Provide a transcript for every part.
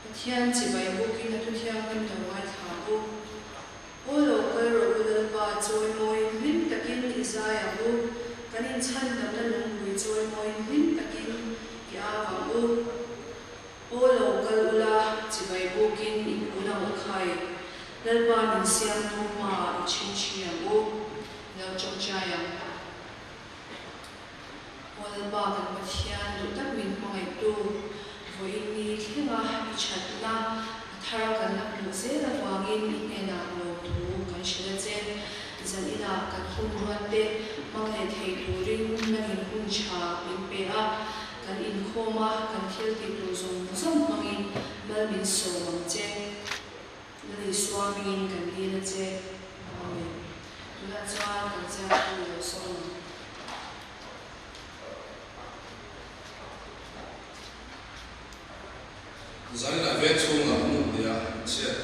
Pathian chibai bukin a thu thianghlim lo ngaithla u. Aw lo kal rawh u Lalpa, chawimawiin hlim takin i zai ang u, kan inchhandamna lungpui chawimawiin hlim takin i au ang u. Aw lo kal ula, chibai bukin i kun ang u khai, Lalpa min siamtu hmaah i chhinchhi ang u, lo tawngtai ang. Aw Lalpa kan Pathian duh tak min hmangaihtu, vawiin ni thlenga i thatna a thar kan la hmuh zel avangin i hnenah lawmthu kan hrilh a che. Zan inah kan hun ruatte hmang leh thei turin nangin hun tha min pe a, kan inkhawm a, kan thil tih tur zawng zawng hmangin mal min sawm ang che. Lal Isua hmingin kan dil a che. Amen. Tunah chuan kan ziaktu lo sawn ang. Zaina veng chhungah an awm nia chhiat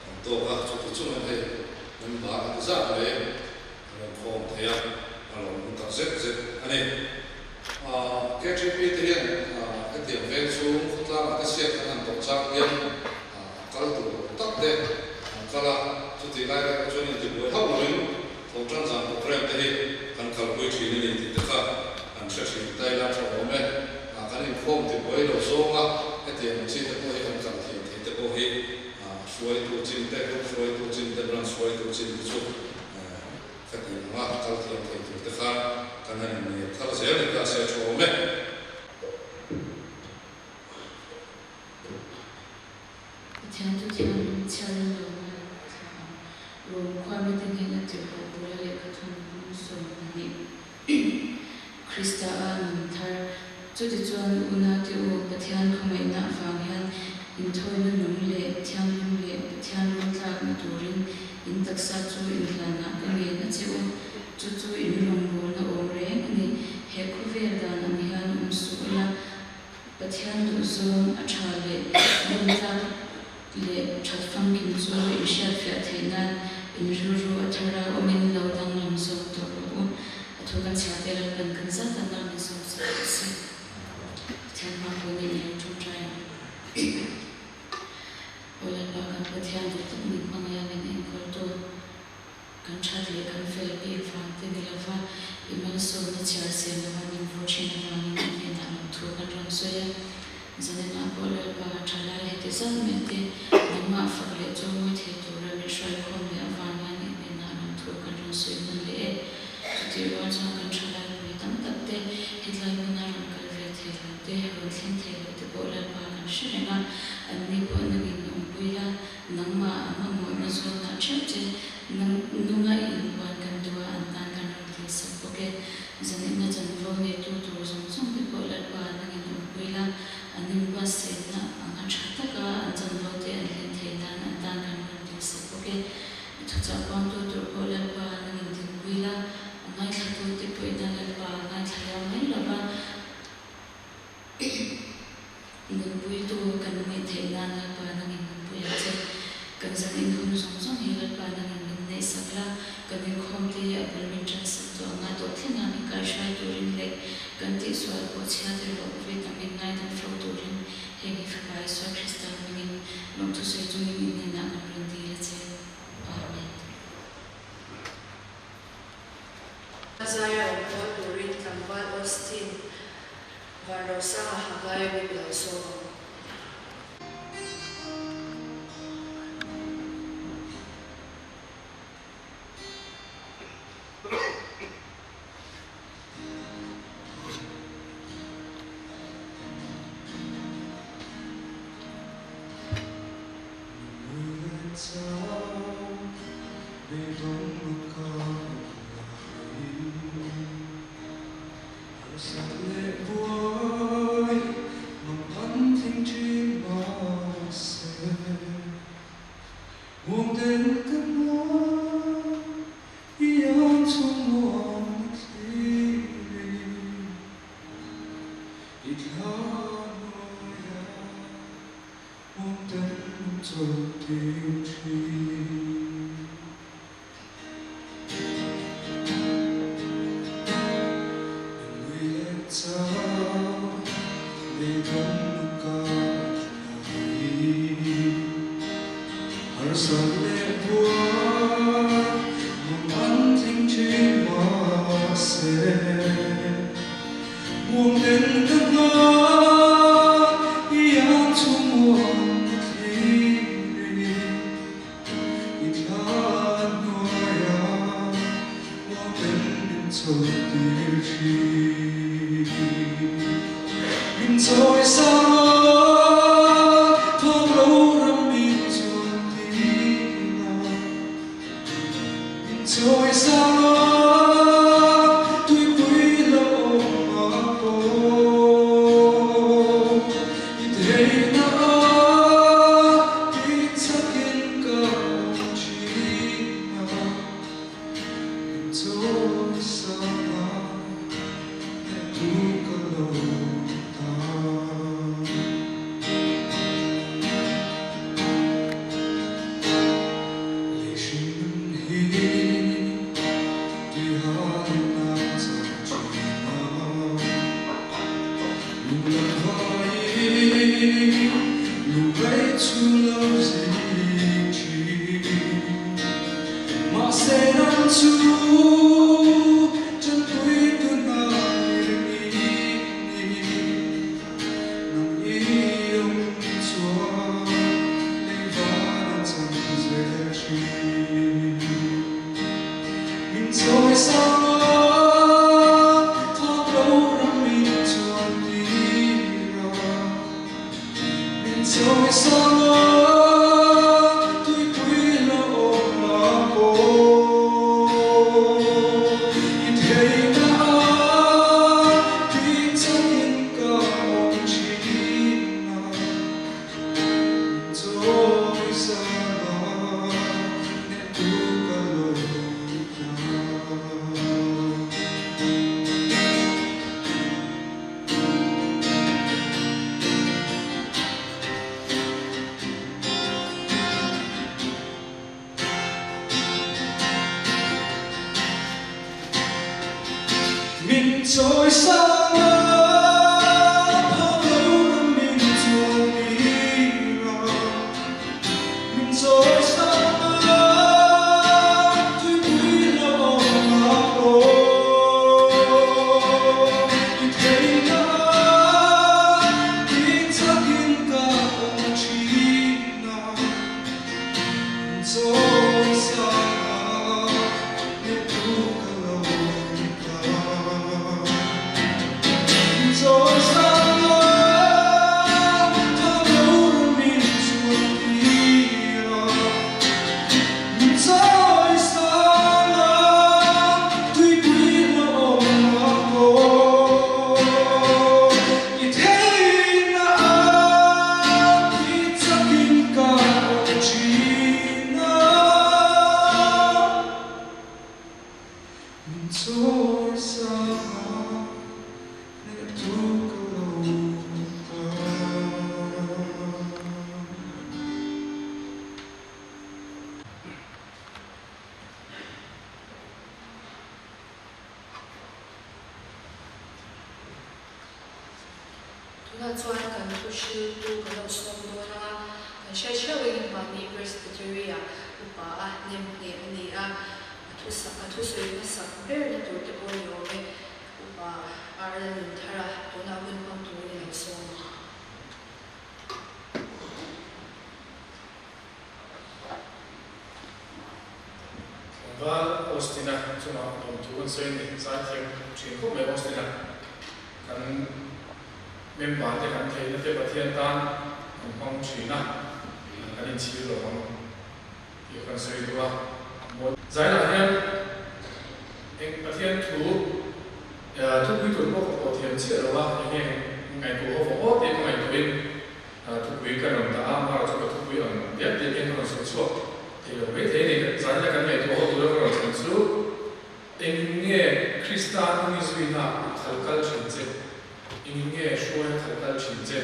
kan tawk a, chuti chungin hei member a ti zat mai an rawn khawm thei a, a lawm hun tak zet zet a ni. KTP te hian hetiang veng chhung khawtlangah te chhiat kan han tawh chang hian kal tur tak te an kal a, chutih lai erawh chuan intibuai hauh loin Thawhṭan zan programme te hi kan kalpui ṭhin a ni tih te kha kan hre ṭhin ta ila ṭha awm e. Kan inkhawm tibuai lo zawnga hetiang ang chi te pawh hi kan kal thiam thei te pawh hi hruaitu chin te, group hruaitu chin te, branch hruaitu chin te chu khatiang anga kal thiam thei tur te khan kan han inneih thar zel ni ta se a ṭha awm e. Pathian chu thianghlim chhiarna lo ngai thla ang. Rom khua mite hnena tirhkoh bula lehkha thun 12. Krista a nun thar. Chutichuan unaute u, Pathian khawngaihna avang hian inthawina nung leh thianghlim leh Pathian rawng tlakna turin in taksa chu inhlanah ka ngen a che u. Chu chu in rawngbawlna awm reng a ni. He khawvel dan ang hian awm suh ula, Pathian duhzawng a tha leh rintlak leh that famkim chu in hriatfiah theih nan in rilru a thar a awmin lo danglam zawk tawh rawh u. A thu kan chhiar te Lalpan kan zat a nang min sawm sak rawh se. Pathian hma pawh nen i lo tawngtai ang. Aw Lalpa kan Pathian duh tak min hmangaih a min enkawltu. Kan that leh kan fel bik vang te ni lova, i malsawmna chhiar siam lova min vur thin avangin i hnenah lo thu kan rawn sawi a. Zanenah pawh Lalpa thalai heti zat mai te nangmah fak leh chawngawi thei tura min hruaikhawm leh avang hian i hnenah lo thu kan rawn sawi hman leh e. Chutih rual chuan kan thalai pui tam tak te hetlai hmuna rawn kal ve thei lo te, rawn thleng thei lo te pawh Lalpa kan hre reng a, anni pawh nangin awmpui la, Nangmah a mamawhna zawnah theuh che nang nunga i inpuan kan duh a, an tan kan rawn tih sak bawk e. Zanina chanvo neitu tur zawng zawng te pawh Lalpa nangin awmpui la, an inbuatsaihna anga tha taka an chanvo te an hlen theih nan an tan kan rawn tih sak bawk e. I thuchah puangtu tur pawh Lalpa nangin dinpui la, a ngaithlatu te pawhin a Lalpa a ngaithla liam mai lova, Nunpuitu kan ngaih theih nan Lalpa nangin nunpui ang che. Kan zan inhum zawng zawng hi Lalpa nangin min neih sak la, kan inkhawm te hi a bul min tan sak tawh anga tawh thlengah min kaihruai turin leh kan tihsual pawh chhia te rawh vui tam in ngaidam fo turin heng hi Fapa Isua Krista hmingin lawmthusawi chungin in hnenah kan rawn dil a che. Amen. A zai rawn pawl turin tlangval Austin Vanrosanga Haggai min lo sawm ang. chho tir thin. Min chawi sang a, thawk lo ram min chuan tir a. Min chawi sang a, tuipui lo awm a pawh. I theihna a, tih chakin ka awm thin a. Min chawi sang a, hnehtu ka lo ta. Lei hring hi tui halin a chang thin a, lung lam vaiin lungngaih chu lo zik thin. Mahse nang chu tanpui tu hnai reng i ni. Nang i awm chuan lei van a chang zel thin. Min chawi sang a, thawk lo ram min chuan tir a. Min chawi sang a, tuipui lo awm a pawh. I theihna a, tih chakin ka awm thin a. Min chawi sang a, hnehtu ka lo ta. Min chawi sang a, phak lo ram min chuan tir a. Min chawi sang a, tuipui lo awm a pawh. I theihna a, tih chakin ka awm thin a. Min chawi sang a, hnehtu ka lo ta. Min chawi sang a, thang lo ram min chuan tir a. Min chawi sang a, tuipui lo awm a pawh. I theihna a, tih chakin ka awm thin a. Min chawi sang a, hnehtu ka lo ta. Tunah chuan kan thu hriltu kan lo sawm dawn ang a, kan hriat hreuh engin mahni Presbytery-ah upa a hnem hneh a ni a, a thu a thusawi hmasak berna tur te pawh ni awm e, upa Arla Nunthara tunah hun hmang turin i lo sawm ang. Tlangval Austin-a chungah lawmthu kan sawi a ni. Zaithiam thin khawp mai Austin-a. Kan member te kan theihna te Pathian tan kan hmang thin a, kan inchhir lo ang tih kan sawi duh a. Zailah hian eng Pathian thu thupui tur pawh ka pawh thiam chiah lo a, eng nge ngaihtuah ho vawng aw tih ka ngaihtuahin Thupui ka rawn dah a, mara chu ka thupui ang diak diak hian ka rawn sawi chhuak thei lo mai thei a ni. Zanina kan ngaihtuah ho tura ka rawn thlen chu eng nge Krista nungi zuina a khal kal thin che, eng nge hruai a khal kal thin che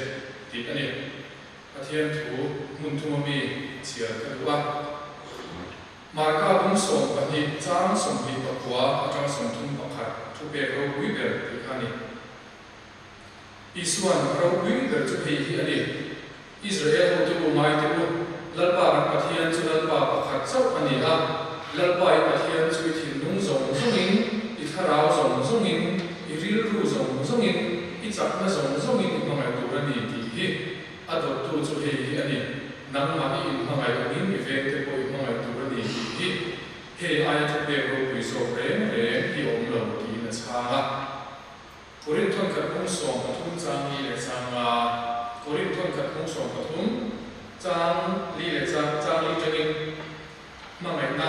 tih a ni. Pathian thu hmun thuma mi chhiar ka duh a. Marka bung 12 chang 29 atang 31 thupek ropui ber tih kha a ni. Isua'n ropui ber chu hei hi a ni, Israel hote u ngaite u, Lalpa kan Pathian chu Lalpa pakhat chauh a ni a, Lalpa i Pathian chu i thinlung zawng zawngin, i thlarau zawng zawngin, i rilru zawng zawngin, i chakna zawng zawngin i hmangaih tur a ni tih hi a dawttu chu hei hi a ni, nangmah i inhmangaih angin i vengte pawh i hmangaih tur a ni tih hi hei aia thupek ropui zawk reng reng hi a awm lo tiin. chhang a. Korin thawnkhat bung 13 chang li leh chang nga, Korin thawnkhat bung 13 chang li leh chang chang li tangin hmangaihna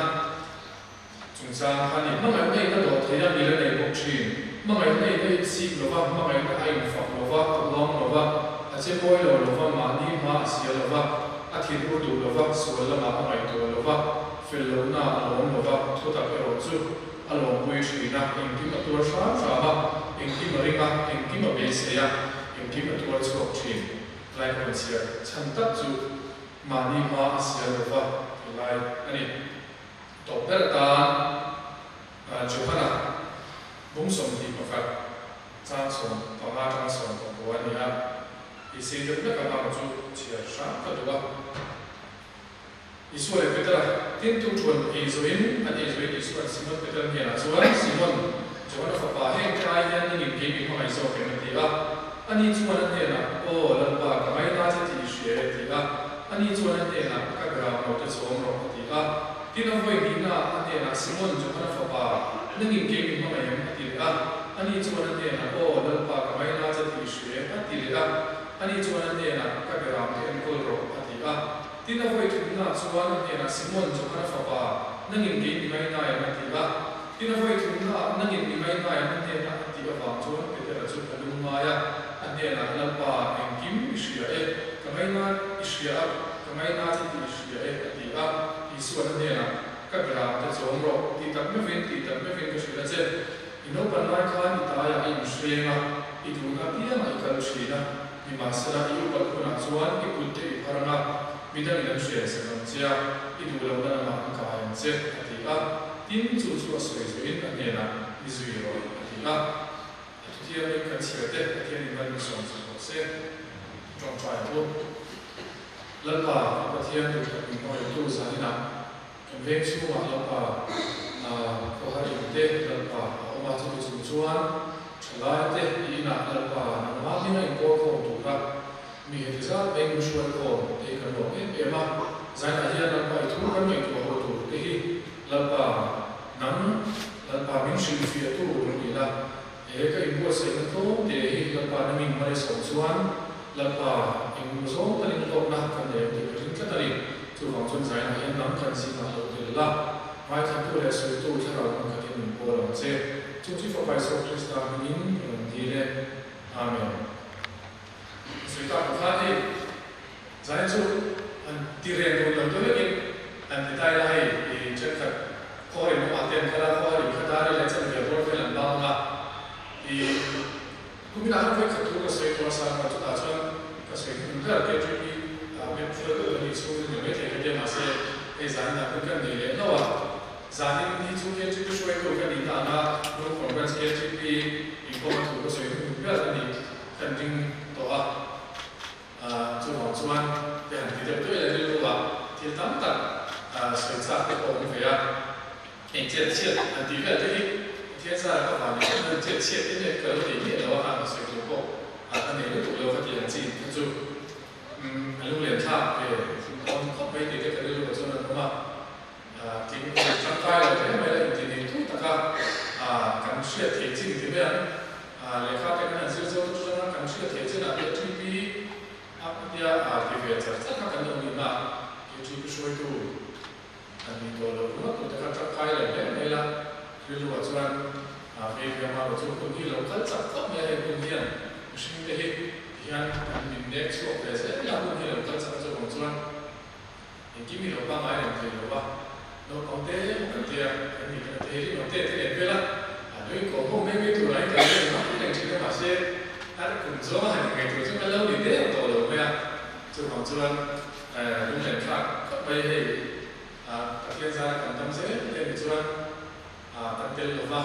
chungchang kha a ni. Hmangaihna in a dawh thei a, mil a nei bawk thin. Hmangaihna in a insik lo va, hmangaihna a infak lo va, a uang lo va, a che mawi lo lo va, mahni hma a sia lo va, a thinur duh lo va, sual lamah a ngaihtuah lo va, fel lohna a lawm lo va, thutak erawh chu a lawmpui thin a, engkim a tuar hram hram a, engkim a ring a, engkim a beisei a, engkim a tuar chhuak thin. Lai ka rawn chhiar chhan tak chu mahni hma a sial lo va ti lai a ni. Tawp ber atan Johana bung 21 chang 15 atanga 19 a ni a, i sei deuh hlek a bang chu chhiar hram ka duh a. Isua leh Petera tin tu thuan ei zawhin an ei zawhin Isua'n Simon Peter hnenah chuan, Simon, Johana fapa, heng te ai hian nangin kei mi hmangaih zawk em? a ti a. Ani chuan a hnenah, Aw, Lalpa, ka ngaina che tih i hria e, a ti a. Ani chuan a hnenah, Ka gram lo te chawm rawh, a ti a. Tin a vawi hnihnaah a hnenah, Simon, Johana fapa, nangin kei mi hmangaih em? a ti leh a. Ani chuan a hnenah, Aw, Lalpa, ka ngaina che tih i hria e, a ti leh a. Ani chuan a hnenah, Ka gram te enkawl rawh, a ti a. Tin a vawi thumna chuan a hnenah, Simon, Johana fapa, nangin kei mi ngaina em? a ti a. Tin a vawi thumnaah, Nangin mi ngaina em? a hnenah a tih avang chuan Petera chu a lung ngai a, a hnenah, Lalpa, engkim i hria e, ka ngaina i hria a, ka ngaina che tih i hria e, a ti a. Isua'n a hnenah, Ka gram te chawm rawh, ti tak meuhin, ti tak meuhin ka hrilh a che. I naupan lai khan i taiah i inhreng a, i duhna apiangah i kal thin a. Nimahsela, i upat hunah chuan i kut te i phar ang a, midangin an hriat sak ang che a, i duh lohna lamah an kai ang che, a ti a. Tin, chu chu a sawi zuiin a hnenah, Mi zui rawh, a ti a. A thuthiangin kan chhiar te Pathianin mal min sawm chak rawh se. Tawngtai ang u. Lalpa, ka Pathian duhtak min hmangaihtu zaninah kan veng chhungah Lalpa, khawhar in te Lalpa a awm a, chuti chung chuan thalai te i inah Lalpa nangmah hminga inkawl khawm tura mi heti zat mai min hruai khawm te hi kan lawm em em a. Zainah hian Lalpa i thu kan ngaihtuah ho tur te hi Lalpa nang Lalpa min hrilhfiah tu lo ni la, he ka inbuatsaihna tlawm te hi Lalpa nangin hmai sawm chuan Lalpa engmaw zawng talin hlawkna kan nei ang tih ka ring tlat a ni. Chuvang chuan zainah hian nang kan zingah lo tel la, ngaithlatu leh sawitu thlarau hmun khatin min pawl ang che. Chung chu Fapa Isua Krista hmingin ka rawn dil e. Amen. Ka sawi tak ang khan hei zain chu an ti reng dawn lo deuh vekin an ti tai la hei i thenkhat khawharin awmah te an kal a, khawharin kha dar leh chanve bawr vel an bang a, i Kuminah khan vawikhat thu ka sawi tawh a sang a, chutah chuan ka sawi hmun ber KTP ah map hruai deuh ka nih chhungin ni maithei ka tia mahse hei zanin ah hun kan nei leh hlauh a, zanin hi chu KTP hruaitu ka nihna anga Lungkhawm Branch KTP inkhawma thu ka sawi hmun ber a nih kan ring tawh a, chuvang chuan te han ti deuh duai leh rilru ah thil tam tak sawi chak te pawh awm ve a. Eng chet chhiat an tih vel te hi Pathian zara ka van leh em chet chhiat em em ka lo nei miah lo a khan ka sawi tur pawh a ka nei lutuk lo ka tih ang chi kha chu a lunglen thlak ve awm khawp mai tih te ka rilru ah chuan an awm a, tling tangkai lo hle mai la inti nei tu taka kan hriat theih chin ti mai ang lehkha te kan han zir zo te chu kan hriat theih chinah te TP a tia ti ve char char kha kan lo nihna KTP hruaitu An ni tawh lo ringawt tute kha tangkai lo hle mai la, rilruah chuan vei ve ang a, chu hun hi lo kal chak khawp mai a, hei hun hian mihring te hi tihian an min nek chhuak ve zel a, hun hi lo kal chak zawk ang chuan engkim hi lo pangngai reng thei lo va, naupang te kan tia kan ni kan thei ringawt te te nen vel a, a nui kawm ho mai mai tur ah hian kan len mai reng thin a, mahse a kum zawng a han inngaihtuah chu kan lo ni der tawh lo mai a, chuvang chuan. Lunglen thlak khawp mai hei Pathian zara kan dam zel te ni chuan kan tel lo va,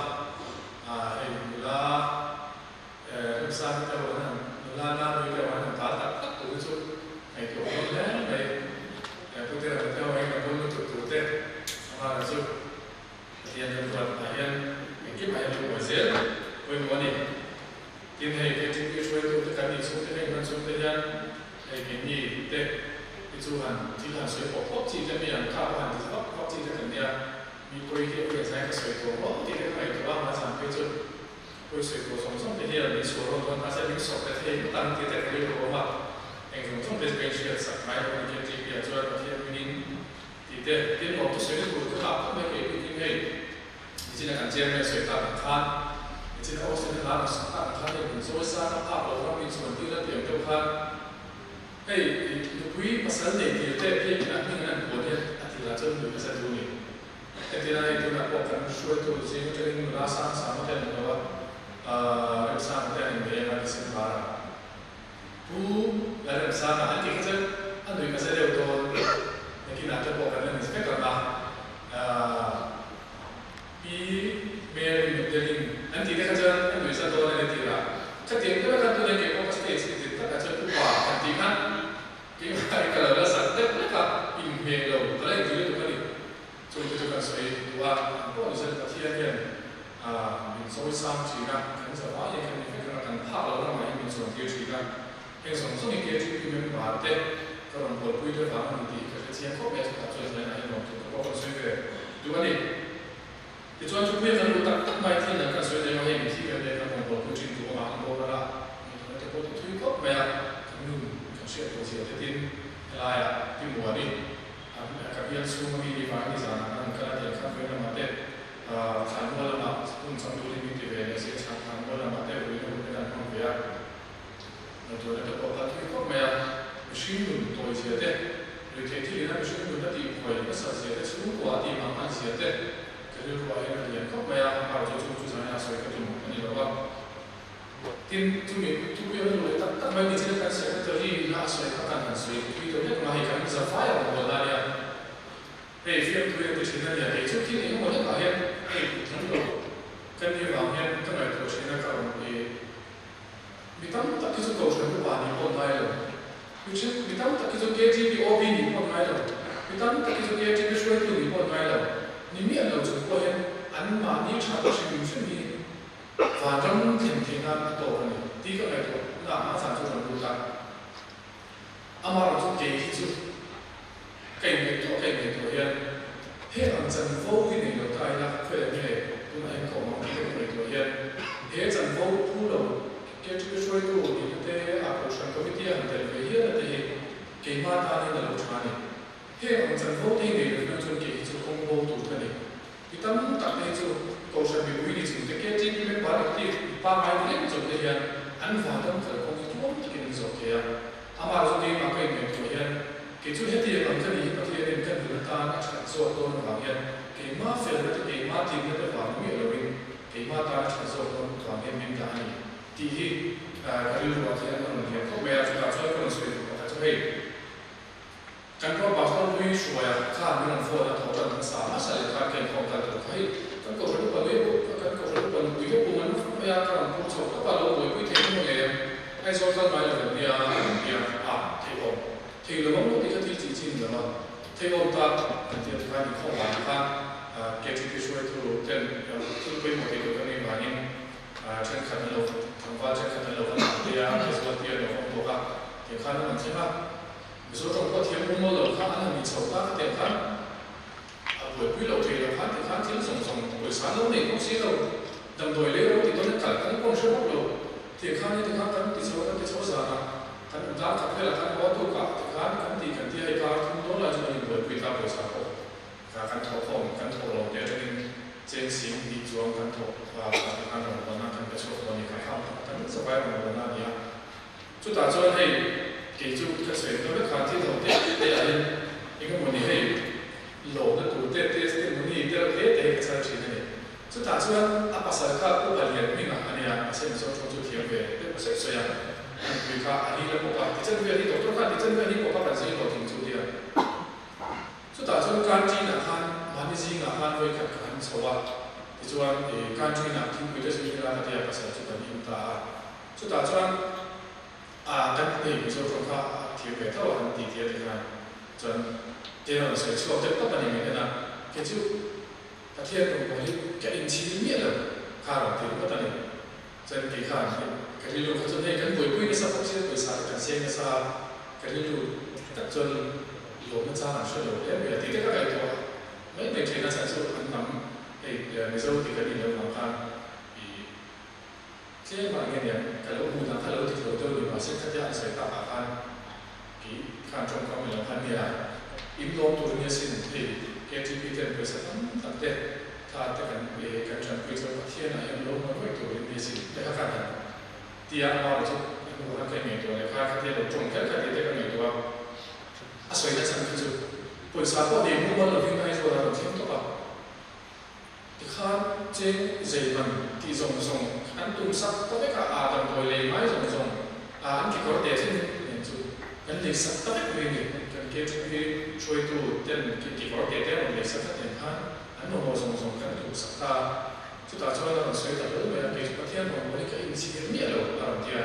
hei nula Remsang te ho an han nula Nârui te ho an han tal tak tak tur hi chu ngaihtuah awm hle mai. Pu Terema te ho hi kan bul lutuk tur te amah chu Pathian kan ruat ah hian engkim ah hian lungawi zel pawimawh a ni. Tin hei KTP hruaitu te kan nih chhung te hei hman chhung te hian Hei keini te hi chu han thil han sawi pawp pawp chi te mi an kha pawh han ti vak vak chi te kan nia, mi pawi hi a zai ka sawi tawh maw tih te ka ngaihtuah a, hma zan phei chu Pawisawi tur zawng zawng te hian min sual rawn dawn ta se, min sawp leh thei ngawt ang tih te ka rilru a awm a. Eng zawng zawng te chu ka inhriat sak ngai lo a ni KTP ah chuan Pathian hmingin tih te, tin lawm te sawi tur ka ngah khawp mai kei bikin hei nichina kan chairman sawi tak ang khan, nichina Austin a hla rawn sak tak ang khan hei min zawi sang a phak lo ram min chuan tir a ti ang deuh khan hei nupui pasal nei tir te biakin a hming an han puan hian a ti lah chuan nupui pasal chu a ni. Hetiang a intunah pawh kan hruaitu zing atangin nula sang sang te an awm lo a, Remsanga te an inbei anga December a Pu Lalremsanga an tih kha chuan a nuih ka za deuh dawn, nakinah te pawh kan la ni vek ang a, Pi Mary Magdalene an tih te kha chuan a nuih za dawn a ni tirah khatiang deuh khan tunah keipawh ka stage ni dik takah chuan upa han tih khan Keimah hi ka lo la zak deuh hlek a, inhmeh lo ka la inti lutuk a ni. Chungte chu kan sawi duh a, an pawh ni chuan Pathian hian min chawi sang thin a, kan zavai hian kan ni vek ang a, kan phak lo ramah hian min chuan tir thin a. Heng zawng zawng hi KTP member te ka rawn buaipui te vang a ni tih ka hre chiang khawp mai a, chutah chuan zai nahin lawmthu ka pawh rawn sawi ve duh a ni. Tichuan thupui a kan luh tak tak mai thil dang kan sawi daih a, hei mithi kan leh kan rawn buaipui thin tu awmah an boral a, ngaihtuahna te pawh ti thui khawp mai a, kan nun kan hriat tur zia te tin helaiah pi Muani an ka bial chhung ami ni vangin nizanah kan rawn kal a tiang khan vawi lamah te thlanmual lamah hun chang turin min ti ve leh si a, chhan thlanmual lamah te vawiin a hun te kan hmang ve a, ngaihtuahna te pawh kal thui khawp mai a, mihring nun tawi zia te, Ruihtheih thil ina mihring nunna tih phuai nasa zia te, chhungkua a tih mang an zia te ka rilruah hian a lian khawp mai a, amah chu chung chu zaina sawi ka tum a ni lo a. Tin, chumi thupui a hnu leh tak tak mai nichin a kan secretary ina a sawi kha kan han sawi thui ta vek mai, kan za fai ang maw la nia. Hei fiamthu hian ti thin a nia, kei chu thil engemaw hlekah hian hei duh thang lo ka ni avang hian ka ngaihtuah thin a ka rawn i Mi tam tak hi chu Kohhran upa nih pawh ngai lo. Mi then, mi tam tak hi chu KTP OB nih pawh ngai lo. Mi tam tak hi chu KTP hruaitu nih pawh ngai lo. Ni miah lo chung pawh hian anmahni tha te hrim hrim hi vanram thlen theih nan a tawk a ni tih ka ngaihtuah na ah zan chu rawn lut a. Amaherawhchu kei hi chu ka inngaihtuah ka inngaihtuah hian heng ang chanvo hi nei lo ta ila khawiah nge tunah hian ka awm ang tih te ka ngaihtuah hian he chanvo phu lo KTP hruaitu nihna te a Kohhran Committee a han tel ve hial a te hi keimah tan hian a lo tha a ni. Heng ang chanvo te hi nei lo hian chuan kei hi chu kawng bo tur ka ni. Mi tam tak te hi chu Kohhran mipui ni chung te KTP member active pangngai ni reng chung te hian an vanram kalkawng hi tluang takin an zawh thei a. Amah chu keimah ka inngaihtuah hian kei chu hetiang ang ka ni hi Pathianin ka nun atan a that zawk dawn avang hian keimah felna te keimah tlinna te vang miah loin keimah tan a that zawk dawn vang hian min dah a ni tih hi ka rilruah hian a rawn lian khawp mai a. Chutah chuan ka rawn sawi duh pakhat chu hei. Kan ram pastor hlui hruaia khan min rawn phone a thaw tan hmasa hmasa leh khan ka inkhawm kal tur kha hei kan kohhran upa nui bawk kan kohhran upa nupui te pum an la fak mai a ka rawn pur chho tawp a lo buaipui thei emaw ngei em Aizawl kal ngai lo kan nia a rawn ti a a theihawm thei lo ang lo tih kha thil chi chi ni lo a theihawm ta kan ti a tikhan inkhawm vang khan KTP hruaitu ten thil pawimawh tih tur kan nei vangin thenkhat an lo tlangval thenkhat an lo va hnam te a casualty an lo va awm bawk a tiang khan an rawn thleng a. Mizo tawng pawh thiam rum lo kha an han inchho ta ka tiang khan a buaipui lo thei lo khan tikhan thil zawng zawng pawisa an lo nei bawk si lo, damdawi lei ro ti dawn in kal kan pawh hre bawk lo tiang khan heti khan kan ti chho kan ti chho zan a kan awm dar khat velah khan haw tuk ah tikhan kan ti kan ti a hei kar thum dawn lai chuan an inbuaipui ta pawisa pawh kha kan thawh khawm kan thawh lo te atangin cheng sing hnih chuang kan thawh kha tikhan rawngbawlna kan pe chhuak dawn a ni kha kha kan zavai rawngbawlna a ni a. Chutah chuan hei kei chu ka sawi ta vek khan thil ho te te ah hian eng emaw ni hei lawmna tur te testimony te reuh hle te hi ka chhar thin a ni. Chutah chuan a pasal kha Upa Lian hmingah a nia, mahse Mizo tawng chu thiam ve deuh ka sawi sawi a, a nupui kha a ni la bawk a, tichan vel hi doctor khan tichan vel hi pawh kha kan zir lo thing chu tia. Chutah chuan canteen ah khan mahni zingah khan vawikhat ka han chho a, tichuan canteen ah thingpui te zui ila ka tia pasal chu kan in ta a. Chutah chuan a kan hei Mizo tawng kha a thiam ve tho a han ti ti a ti khan chuan tia rawn sawi chhuak deuh tawp a ni min en a, kei chu Pathian rawn pawl hi ka inchhir miah lo kha rawn ti ringawt a ni. Chuan kei khan ka rilru kha chuan hei kan buaipui nasa bawk sia pawisa te kan seng nasa a, ka rilru tak chuan lawmna chang an hre lo hle mai a tih te ka ngaihtuah mai mai thin a chhan chu an hnam hei Mizo ti kan inlo vang khan i. Tlem ah nge niang, ka lo hmuh dan kha lo dik lo deuh ni mahse khatia an sawi tak ah khan kei khan tawngkam i lo khan nia in lawm tur nia sin hei KTP ten pawisa tam tak te tha te kan kan tanpui chuan Pathian ah hian lo hmuh nuaih tur in nia sin te kha khan han tia a mah chu a hnu khan ka ingaihtuah leh kha khatia lo tawng kher kha tih te ka ngaihtuah a. A sawi na chhan khi chu pawisa pawh nei mumal lovin Aizawl ah rawn thleng tawp a. Tikhan cheng zei man tih zawng zawng an tum sak ta vek a, aa damdawi lei ngai zawng zawng a an kekawr te thleng nen chu kan lei sak ta vek mai a ni. Kan KTP hruaitu ten kekawr te te an rawn lei sak khat nen khan an mamawh zawng zawng kan tum sak ta a. Chutah chuan a rawn sawi ta hlawl mai a, kei chu Pathian rawngbawlh hi ka inchhir miah lo a rawn ti a.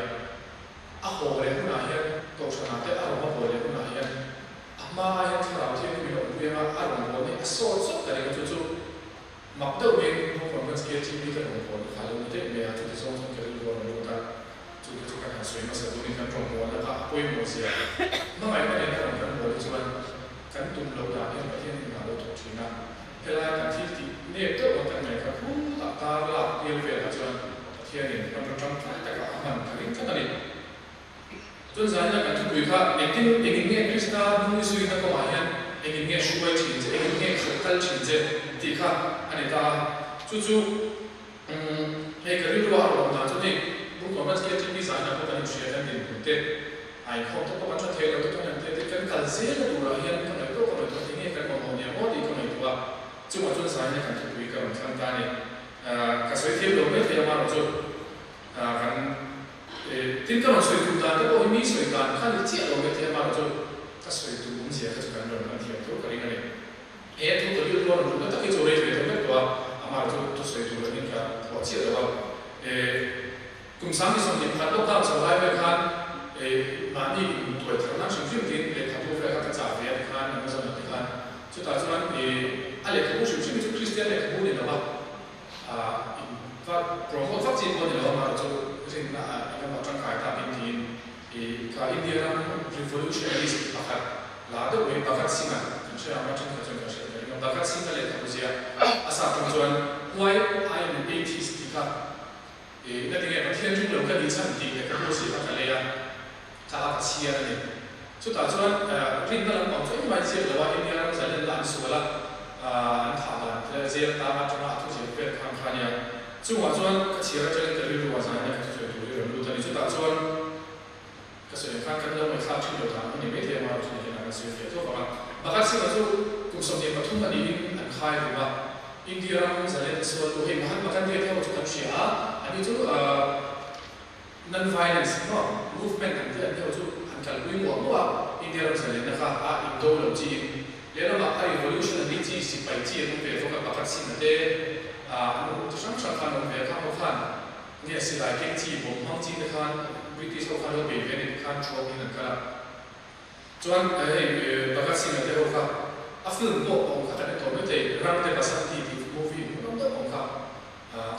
A haw leh hunah hian Kohhranah te a rawn a haw leh hunah hian A hma hian thlarau thianghlim in awmpui anga a rawn hawn hi a sawt sawt ta reng a, chu chu mak deuh in Book of Romans KTP ka rawn hawn kha lo ni daih mai a, chuti zawng chuan ka rilru a rawn lut a, chu te chu kan han sawi hmasa dunin kan rawn hawn laka a pawimawh zia hmangaihna nen a rawn kan hawn hi chuan kan tum loh dan hian Pathian in hna lo thawk thin a, helai kan thil tih nep deuh ang kan ngaih kha khutah tar lak pial velah chuan Pathian in hmanraw tangkai takah a hman ka ring tlat a ni. Chuan zanin kan thupui kha engtin engin nge Krista hnung i zuina kawngah hian engin nge hruai thin che, engin nge khalh kal thin che tih kha a ni ta a. Chu chu umm hei ka rilru a awm dan chu ni, Book of Acts KTP zaninah pawh kan inhria kan dinhmun te a inkhawm te pawh kan tha thei lo te kan han tia te kan kal zel a turah hian ka ngaihtuah ka ngaihtuah enge kan mamawh nia maw tih ka ngaihtuah a. Chungah chuan zanin kan thupui ka rawn thlang ta a ni. Ka sawi thiam lo mai thei a amaherawhchu kan Tin, ka rawn sawi tum dan te pawh hi mi sawi dan kha ni chiah lo mai thei a, amaherawhchu ka sawi tum awmzia kha chu kan rawn hman thiam tho ka ring a ni. He thu ka rilru a rawn lut na tak hi chu rei ve deuh vek tawh a, amaherawhchu thu sawi tur angin ka phuah chiah lo a. Kum 20 pakhat lockdown chho lai vel khan mahni intuai thar nan hrim hrim tiin lehkhabu vel kha ka chah ve a ti khan Amazon ah te khan chutah chuan a lehkhabu hrim hrim hi chu Kristian lehkhabu ni lo a, In va promote vak chi pawh a ni lo a, amaherawhchu rinna ah eng emaw tangkai tak in tiin i kha India ram revolutionalist pakhat la deuh mai Bhagat Singh-a kan hria ang a, thenkhat chuan kan hriat ka ring a, Bhagat Singh-a lehkhabu zia a sap tang chuan Why I am an Atheist tih kha i na tinge Pathian ring lo ka nih chhan tih lehkhabu zia kha ka lei a, kha a ka chhiar a ni. Chutah chuan rinna lampang chu engmah in ziak lo a, India ram zalenna an sual a, an thah dan te zel tang atanga a thuziak vel khan kha nia. Chungah chuan ka chhiar atangin ka rilru a zaina ka thusawi tur hi rawn lut a ni. Chutah chuan ka sawi ang khan kan lo ngaihthlak thin lo dan a ni maithei a, amaherawhchu ni hian an sawi fiah tawp ang a. Bhagat Singh-a chu kum 23 a niin an khai rum a, India ram zalenna sualtu hei Mahatma Gandhi a theuh chu kan hria a, ani chu Non-violence maw movement an tih an deuh chu an kalpui muah muah a, India ram zalenna kha a indo lo chiin lehlamah a revolutionary chi sipai chi an awm ve bawk a, pakhat Singh-a te an awm chi hrang hrang khan an awm ve a, khang ho khan nge silai keng chi bawm hmang chi te khan British ho khan lo bei ve a ni ti khan thu awmin an kal a. Chuan hei Bhagat Singh-a te ho kha a film pawh a awm kha kan en tawh mai thei, Rang Te Basanti tih movie hmuhnawm deuh a awm kha.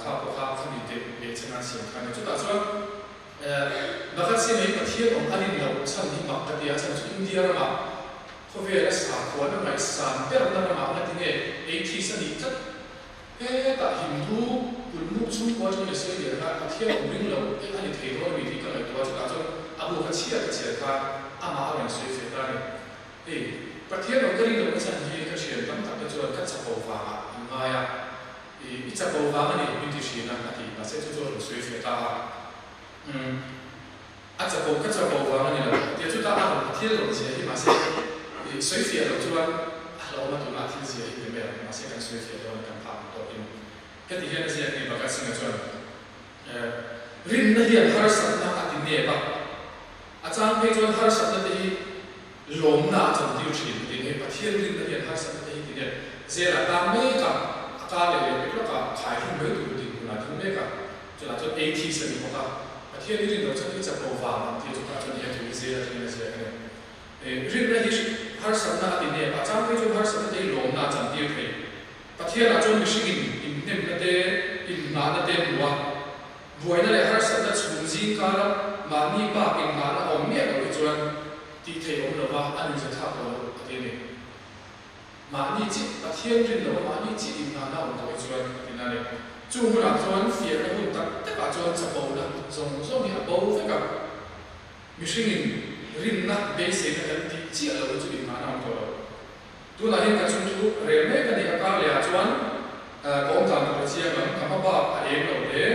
Kha pawh kha khami teh leh chhan an siam kha a ni. Chutah chuan Bhagat Singh hi Pathian awm a rin loh chhan hi mak ka ti a, chhan chu India ramah khawvel a sakhuan a ngaihsan berna ramah nga tinge atheist a nih tlat. Hetah Hindu kulmuk chhungkua atangin a sawi leh kha Pathian awm ring lo a ni thei dawn a mi tih ka ngaihtuah a, chutah chuan a bu kha chhiar ka chhiar khan amah a rawn sawi fe ta a ni. Hei, Pathian awm ka ring lohna chhan hi ka thian tam tak te chuan ka chapo vangah an ngai a. I chak lo vang a ni, min ti thin a, a ti. Mahse chu chu a rawn sawi fiah ta a. Umm, a chapo, ka chapo vang a ni lo, a ti a. Chutah a rawn thil rawn zia hi mahse i sawi fiah loh chuan a hlauhawm a, tunah thil zia hi ti mai ang. Mahse kan sawi fiah dawn a, kan phak ang tawkin. Heti hian a ziak ni, Bhagat Singh-a chuan, Rinna hian harsatna a ti nep a, a chang phei chuan harsatna te hi Lawmna a chantir thin a ti. Hei Pathian rinna hian harsatna te hi ti nge zela tang mek a, a ka leh leh mek lawk a, khai hlum mai tur din hunah ding mek a, chutah chuan atheist a ni bawk a, Pathian hi rin loh chuan i chapo vang an ti a, chutah chuan he thu hi zela thlengin a ziak a ni. Rinna hi harsatna a ti nep a, a chang phei chuan harsatna te hi lawmna a chantir thei. Pathianah chuan mihringin inhnemna te, inhnahna te hmu a, buaina leh harsatna chhung zing kara mahni bak inhnahna awm miah loh hi chuan tih theih awm lova a nuihza thlak tawh loh a ti a ni. Mahni chi Pathian rin lova mahni chi inhnahna awm tawh hi chuan a ti na a ni. Chung hunah chuan fiahna hun tak takah chuan chapona zawng zawng hi a bo vek a. Mihringin rinna beiseina kan tih chiah loh chu inngahna a awm tawh lo. Tunah hian ka chungthu rel mek a ni a, kar lehah chuan ka awm dan tur a chiang ang, ka hma bak a eng lo hle.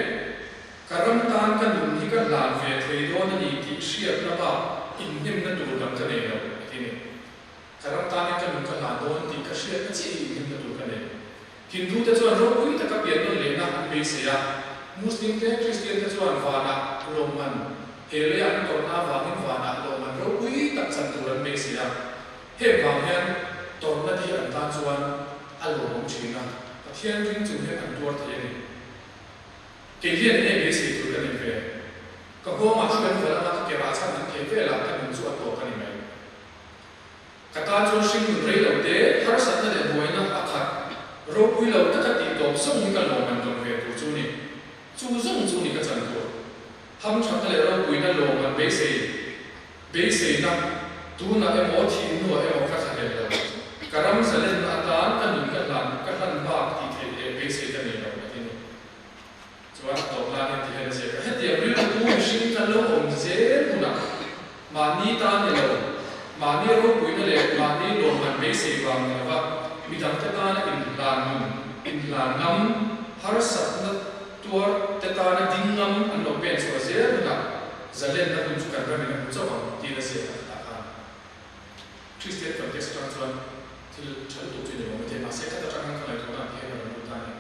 Ka ram tan ka nun hi ka hlan ve thei dawn a ni tih hriatna bak inhnemna tur dang ka nei lo, a ti ni. Ka ram tan hian ka nun ka hlan dawn tih ka hriatna chiah hi inhnemna tur ka nei. Hindu te chuan ropui taka pian nawn lehna an beisei a, Muslim te, Kristian te chuan vanah lawmman, he leiah an tawrhna avangin vanah lawmman ropui tak chan tur an beisei a. Heng vang hian tawrhna te hi an tan chuan a lawmawm thin a, Pathian ring chung hian an tuar thei a ni. Kei hian enge beisei tur ka nei ve? Ka nghawngah hruai an val anga ka ke rah chhan an thei velah ka nun chu a tawp a ni mai. Ka tan chuan hringnun rei lo te, harsatna leh buaina a khat, ropui lo taka tih tawp zawng hi ka lawm an dawn ve tur chu ni. Chu zawng chu ni ka chan tur. Hamthatna leh ropuina lawm an beisei Beiseina, Tunah emaw thihnuah emaw ka thlahlel lo. Ka ram zalenna atan ka nun ka hlan ka hlan bak tih theih leh beisei ka nei lo, a ti ni. Chuan a tawp nan hian ti hian a ziak a, Hetiang rilru pu mihring kan lo awm zel hunah mahni ta ni lo, mahni ropuina leh mahni lawmman beisei vang ni lova midangte tana inhlan nun, inhlan ngam, harsatna tuar te tana ding ngam an lo pen chhuah zel hunah Zalenna hun chu kan ramin a hmu chauh ang tiin a ziak a khatah khan. Kristian context atang chuan thil tha lutuk chu ni lo maithei, mahse khat atang khan ka ngaihtuahna ang hian a rawn lut ta a ni.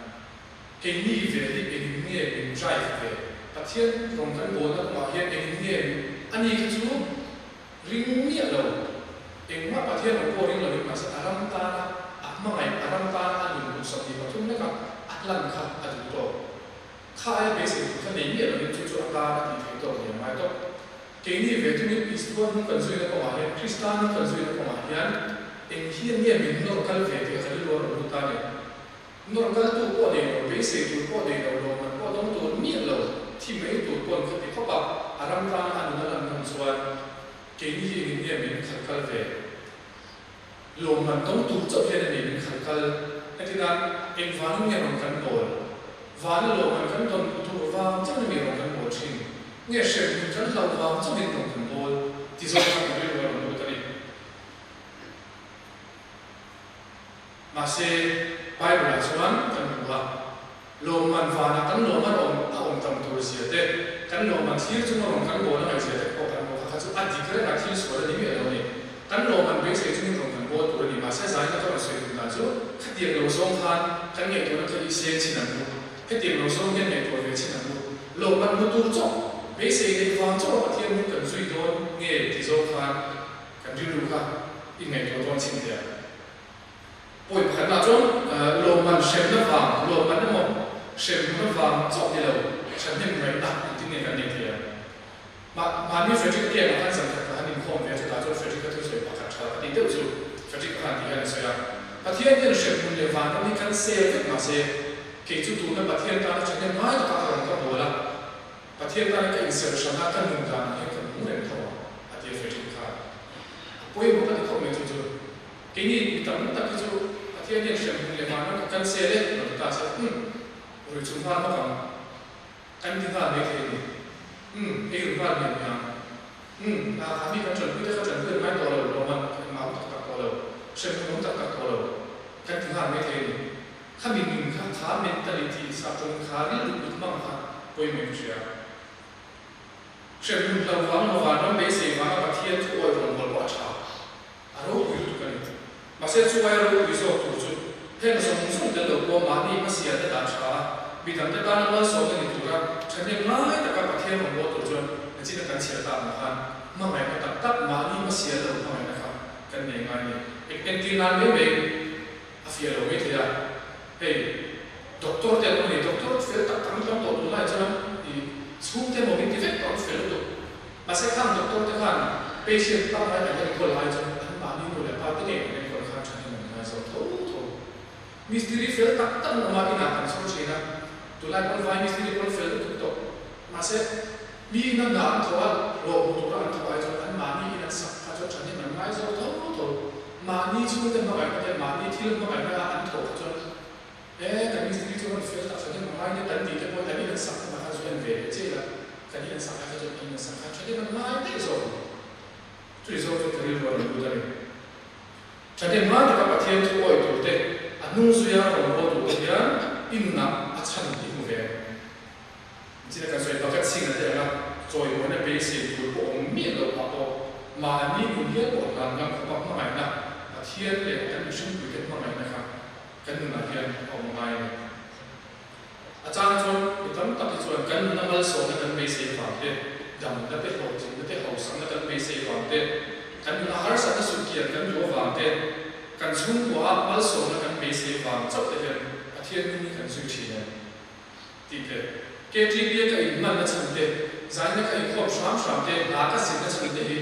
Keini ve hi engin nge min drive ve? Pathian rawng kan bawlna kawngah hian engin nge min ani kha chu ring miah lo, engmah Pathian rawng pawh ring lovin mahse a ram tana a hmangaih, a ram tana a nun kum 23 leka a hlan kha a duh tawk. Kha aia beisei tur kha nei miah lovin chu chu a tan a tih theih tawk ni a ngai tawp. Keini ve thungin Isua hnung kan zuina kawngah hian, Krista hnung kan zuina kawngah hian eng hian nge min nawr kal ve tih a rilru a rawn lut ta ni. Nawr kaltu pawh nei lo, beisei tur pawh nei lo, lawmman pawh dawng tur miah lo, thi mai tur pawn kha ti khawp a, a ram tana a nun a lan ngam chuan keini hi engin nge min khalh kal ve? Lawmman dawng tur chauh hian a ni min khalh kal. Hetinan engvangin nge rawn kan bawl? Vana lawmman kan dawn tur vang chauhin mi rawn kan bawl thin? Nge hremhmun kan hlauh vang chauhin rawn kan bawl? Ti zawk kha kan rilru a rawn lut a ni. Mahse, Bible-ah chuan kan hmu a, lawmman vanah kan lawmman awm a awm tam tur zia te, kan lawmman thlir chunga rawn kan bawl a ngaih zia te pawh kan hmu kha kha chu a dik reng a, thil sual a ni miah lo a ni. Kan lawmman beisei chungin rawn kan bawl tur a ni. Mahse, zaina ka rawn sawi tum dan chu khatiang lo zawng khan kan ngaihtuahna kha i seng chin ang u. Hetiang lo zawng hian ngaihtuah ve chin ang u. Lawmman hmu tur chauh, beisei neih vang chauha Pathian hmun kan zui dawn nge ti zawng khan kan rilru kha i ngaihtuah dawn chin teh ang. Pawi pakhatna chuan lawmman hremna vang, lawmman emaw hremhmuna vang chauh ni lo, thahnem ngaihna engtin nge kan nei thei ang? Mahni Frederick Camp ah khan zan khat ka han inkhawm ve a, chutah chuan Frederick-a thusawi pakhat tha ka tih deuh chu Frederick-a khan tih hian a sawi a, Pathian hian hremhmun leh vanram hi kan sel vek mahse kei chu tuna Pathian tana thahnem ngai takah ka rawn ka bawl a, Pathian tana ka inserh hran a, ka nun danah hian ka nung reng tho ang, a ti a Frederick khan. A pawimawh ka ti khawp mai chu chu. Keini mi tam tak hi chu Pathian hian hremhmun leh vanram ka cancel e rawn ti ta se, umm, rui chung nghal bawk ang, kan ti nghal mai thei a ni. Umm, ei ru nghal miah miah ang. Umm, a kha mi kan tanpui te kha tanpui an ngai tawh lo, lawmman engmah awm tak tak tawh lo, hremhmun awm tak tak tawh lo, kan ti nghal mai thei a ni. Khami nun kha, kha mentality, saptawng kha rilru kut hmang kha pawimawh in ka hria. Hremhmun hlo vang emaw vanram beisei vanga Pathian thu awi rawngbâwl pawh a ṭha. A ropui lutuk a ni. Mahse chungai ropui zawk tur chu heng zawng zawng tel lo pawh mahni hmasiate dah ṭha a, midangte tana malsawmna ni tura ṭhahnem ngai taka Pathian rawngbâwl tur chuan nachina kan chhiar tak ang khan hmangaihna tak tak mahni hmasial lo hmangaihna kha kan nei ngai a ni. Entir nan mai mai a fiah lo mai thei a, hei doctor te an awm a ni, doctor fel tak tak an tam tawh tunlai chuan i chhungte emaw min ti vek tawh an fel lutuk, mahse khang doctor te khan patient pangngai an enkawl ai chuan an mahni nu leh pa te ngei an enkawl khan thanin an ngai zawk tho tho. Mistiri fel tak tak an awm a, inah kan chhawr thin a, tunlai pawn vai mistiri pawn fel lutuk tawh, mahse mi ina hna an thawh a, hlawh hmu tura an thawh ai chuan an mahni in an sak kha chuan thanin an ngai zawk tho tho. Mahni chhungte hmangaihna te, mahni thil hmangaihna a an thawh kha chuan e, kan mistiri chu rawn fel tak hran em a ngai nia kan tih te pawhin an in an sak hunah khan zu en ve leh chiah ila. Kan in an sak lai kha chuan in an sak kha ṭhahnem an ngai daih zawk ang. Chumi zawk chu ka rilru a rawn lut a ni. Ṭhahnem ngai taka Pathian thu awih tur te, a hnung zuia rawn rawl tur te hian i nunah a chhan i hmu ve ang. China kan sawi Bhagat Singh a te anga chawimawina beisei tur pawh awm miah loh ah pawh mahni nun hial pawh hlan ngam khawpa hmangaihna Pathian leh kan mihringpuite hmangaihna kha kan nunah hian a awm ngai a ni. A chang chuan mi tam tak hi chuan kan nuna malsawmna kan beisei vang te, damna te, hlawhtlinna te, hausakna kan beisei vang te, kan nuna harsatna sutkian kan duh avang te, kan chhungkuaah malsawmna kan beisei vang chauh te hian Pathian hming hi kan zui thin em? Tih te, KTP a ka inhmanna chhan te, zaina ka inkhawm hram hram te, hla ka zirna chhan te hi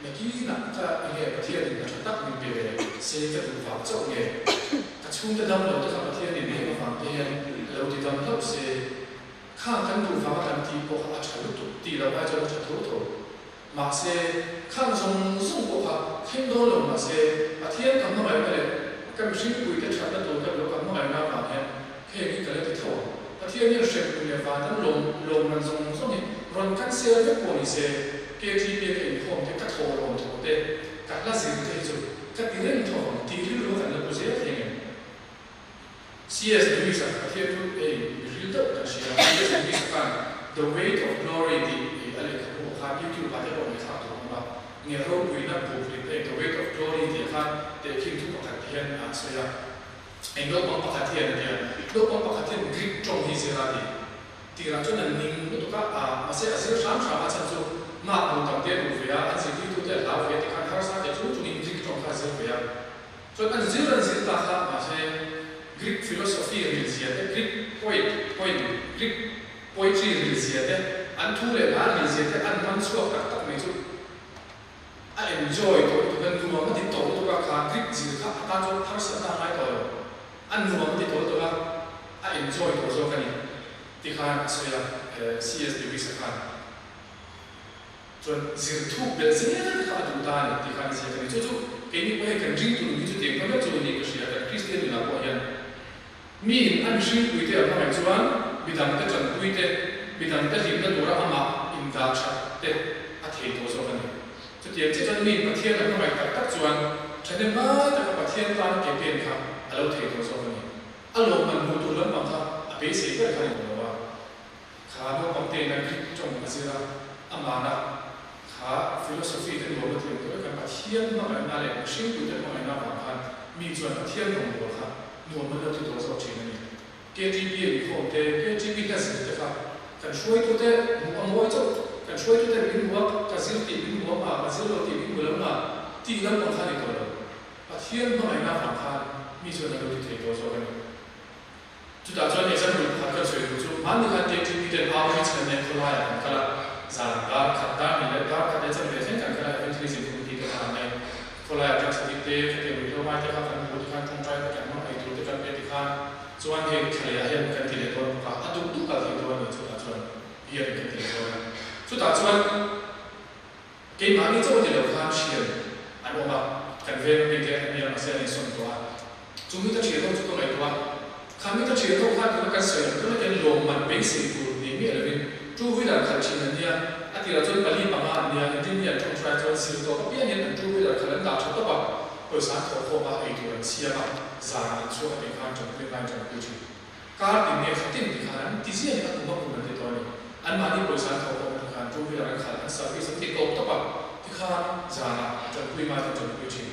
nakinah ka enge Pathianin hna tha tak min pe ve se ka duh vang chauh nge? Ka chhungte dam lo te kha Pathianin heng avang te hian a lo ti dam hlauh se, khang kan duh vanga kan tih pawh kha a tha lutuk tih loh ai chuan a tha tho tho. Mahse, khang zawng zawng pawh kha thleng dawn lo mahse, Pathian ka hmangaihna leh ka mihringpuite thatna tur ka duh ka hmangaihna avang hian heng hi ka la ti tho ang. Pathian hian hremhmun leh van an lawm lawmman zawng zawng hi rawn kan sel vek pawh ni se, KTP ka inkhawm te, ka thaw lawm thaw te, ka hla zir te hi chu ka ti reng tho ang tih rilru a kan la pu zel thei ngem? CS Lewis-a Pathian thu ei mi hril deuh kan hria. CS Lewis-a khan The Weight of Glory tih ei a lehkhabu ah khan YouTube ah te pawh ngaihthlak tur a awm a. Nge ropuina buk rit ei The Weight of Glory tih ah khan tehkhin thu pakhat ti hian a sawi a. Eng naupang pakhat hian a ti a, naupang pakhat hian Greek tawng hi zir a ti. Tirah chuan an ning lutuk a, a mahse a zir hram hram a chhan chu mark hmu tam te a duh ve a, an zirtirtute a hlau ve a tikhan harsa te chung chungin Greek tawng kha a zir ve a. Chuan an zir an zir ta kha mahse Greek philosophy ril zia te, Greek poet, poem, Greek poetry ril zia te, an thu leh hla ril zia te an man chhuak tak tak mai chu a enjoy tawh lutuk a, nuam a ti tawh lutuk a, kha Greek zir kha a tan chuan harsatna a ngai tawh lo, a nuam a ti tawh lutuk a, a enjoy tawh zawk a ni ti khan a sawi a, CS Lewis a khan. Chuan zir thuk belh zel kha a duh ta a ni tih kha an ziak a ni. Chu chu keini pawh hei kan ringtu nun hi chutiang ta vek chu a ni ka hria. Kan Kristian nunah pawh hian miin a mihringpui te a hmangaih chuan midangte tanpui te, midangte hlimna tura amah indah that te a thei tawh zawk a ni. Chutiang chiah chuan miin Pathian a hmangaih tak tak chuan thahnem ngai taka Pathian tana ke pen kha a lo thei tawh zawk a ni. A lawmman hmuh tur lampang kha a beisei ber kha a ni lo a. Kha naupang te in a Greek tawng a zir a, amana kha philosophy te nuam a thiam tawh vek a, Pathian hmangaihna leh mihringpuite hmangaihna avang khan mi chuan Pathian rawngbâwl kha nuam an lo ti tawh zawk thin a ni. KTP a inkhawm te, KTP hla zir te kha kan hruaitute hmuh a mawi chauh, kan hruaitute min hmu a, ka zir tih min hmu a nga, ka zir lo tih min hmu lo nga tih lampang kha a ni tawh lo. Pathian hmangaihna avang khan mi chuan a lo ti thei tawh zawk a ni. Chutah chuan example pakhat kan sawi duh chu hmanni khan KTP ten outreach kan neih khawlaiah kan kal a, zan dar khat dar ni leh dar khat leh chanve thleng kan kal a, evangelism committee te kha an nei. Khawlaiah kan chhawk te, khatiang ruihhlo ngai te kha kan hmu tikhan tawngtai te kan hmang ei tur te kan pe tikhan chuan hei thlalehah hian kan ti leh dawn bawk a, a duh duh kal thei dawn a ni chutah chuan biakin kan ti leh dawn a. Chutah chuan Keimahni chauh ni lo khan thian an awm a, kan veng ami te an nia mahse an insawn tawh a. Chu mita thian ho chu ka ngaihtuah a, kha mita thian ho khan tuna kan sawi ang tuna hian lawmman beisei tur ni miah lovin two wheeler khalh thin an nia, a tirah chuan pali panga an nia, engtin nge an tawngtai chuan zir tawp apiang hian an two wheeler khalh an dah tha tawp a, pawisa an thawh khawm a, eitur an siam a, zan an chhuak a tih khan tanpui ngai tanpui thin. Kar tin nge kha tin ti khan an ti ziah ni a kum a kum an ti tawh a ni. Anmahni pawisa an thawh pawh ti khan two wheeler an khalh an service an ti tawp tawp a ti khan zanah tanpui ngai ten tanpui thin.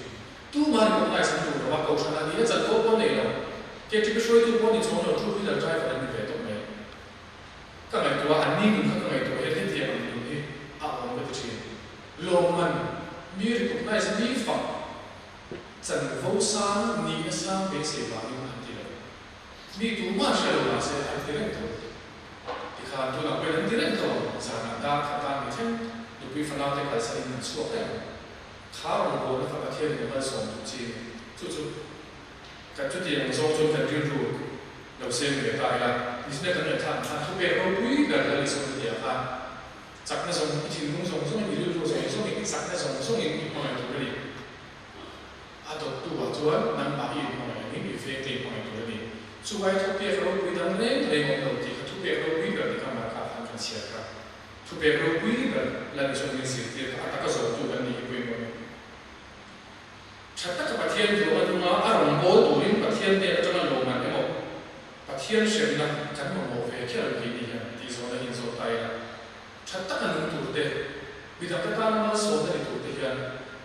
Tumah ni pawh ngai san tur lo a kohhran ah ni a chan pawh pawh nei lo. KTP hruaitu pawh ni chuang lo two wheeler driver an ni ve tawp mai. Ka ngaihtuah a an ni nun kha ka ngaihtuah hian hetiang ang nun hi a awm ka ti thin. Lawmman mi recognize mi fak chanvo sang nihna sang beisei vangin an ti lo. Mi tumah hre lo mahse an ti reng tho. Tikhan tunah pawhin an ti reng tho ang. Zanah dar khat tan mi thleng nupui fanaute kalsanin an chhuak reng. Kha rawngbawlna kha Pathianin a malsawm duh chi a ni. Chu chu kan chutiang zawng chuan kan rilru lo seng ve ta ila. Nichina kan ngaihthla ang khan thupek ropui ber Lal Isua ka tih ah khan chakna zawng, i thinlung zawng zawngin, i rilru zawng zawngin, i chakna zawng zawngin i hmangaih tur a ni. A dawttu ah chuan nangmah i inhmangaih angin i vengte i hmangaih tur a ni. Chuvai thupek ropui dang reng reng awm lo tih kha thupek ropui ber ni kha Marka khan kan chhiar kha. Thupek ropui ber Lal Isua min zirtir kha a taka zawhtu kan nih hi pawimawh a ni. Tha taka Pathian duang a dunga a rawngbâwl turin Pathian hnen aṭanga lawmman emaw Pathian hremna kan mamawh ve kher ang keini hian tih zawhna hi inzawt ta ila. Tha taka nung tur te, midangte tana malsawmna ni tur te hian